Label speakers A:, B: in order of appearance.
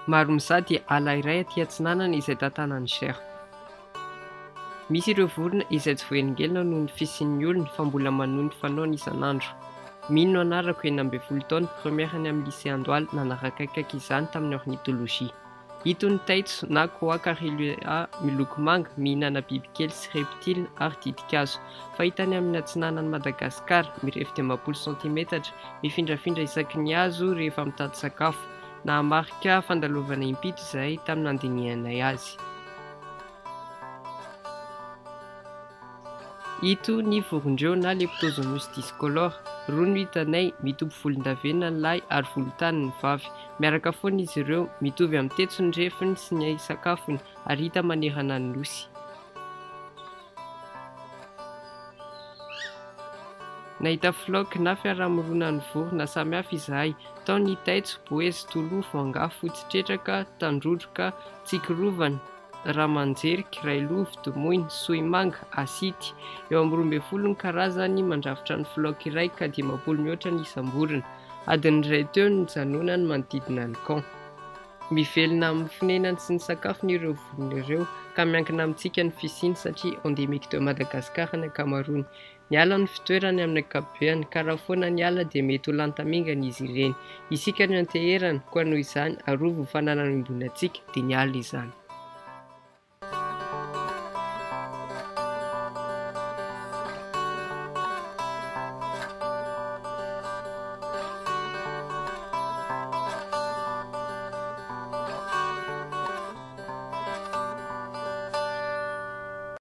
A: Maromizaha dia ala iray aty atsinanana izay tantanan'ny GERP. Misy ireo vorona izay tsy voahelingelina noho ny fisian'ny olona fa mbola manohy ny fanaony isan'andro. Mino no anarako, 16 taona, première any amin'ny lycée Andohalo, nanaraka akaiky izany tamin'ny ornithologie. Ito ny taitso na Coa caerulea miloko manga, mihinana bibikely sy reptiles ary ditin-kazo. Fahita any amin'ny atsinanan'i Madagasikara, mirefy 50 santimetatra, mifindrafindra isaky ny hazo rehefa mitady sakafo. Nahamarika fandalovana impito izahay tamin'ny nandinihanay azy. Ito ny vorondreo na Leptozomus discolor. Roa no hitanay, mitopy volondavenona ny lahy ary volontany ny vavy. Miaraka foana izy ireo, mitovy amin'ny tetso ny refiny sy ny sakafony ary hita manerana ny nosy. Nahita flock na fiaraha-mironan'ny vorona samihafa izahay. Tao ny taitso, boezy, toloha, voangaha, fotsitretraka, tandrodroka, tsikirovana, ramanjeriky, railovy, domoina, sohimanga, asity. Eo amin'ny 12 ny karazany mandrafitra ny flock iray ka 50 mihoatra ny isam-borona. Adiny iray teo no nijanonany manodidina ny camp. Mivelona amin'ny fonenany sy ny sakafony ireo vorona ireo ka miankina amintsika ny fisiany satria endémique de Madagascar ny ankamaroany. Ny ala no fitoerany amin'ny ankapobeany ka raha foana ny ala dia mety ho lany tamingana izy ireny. Isika no ianteherana, koa noho izany arovy ny fananana iombonantsika dia ny ala izany.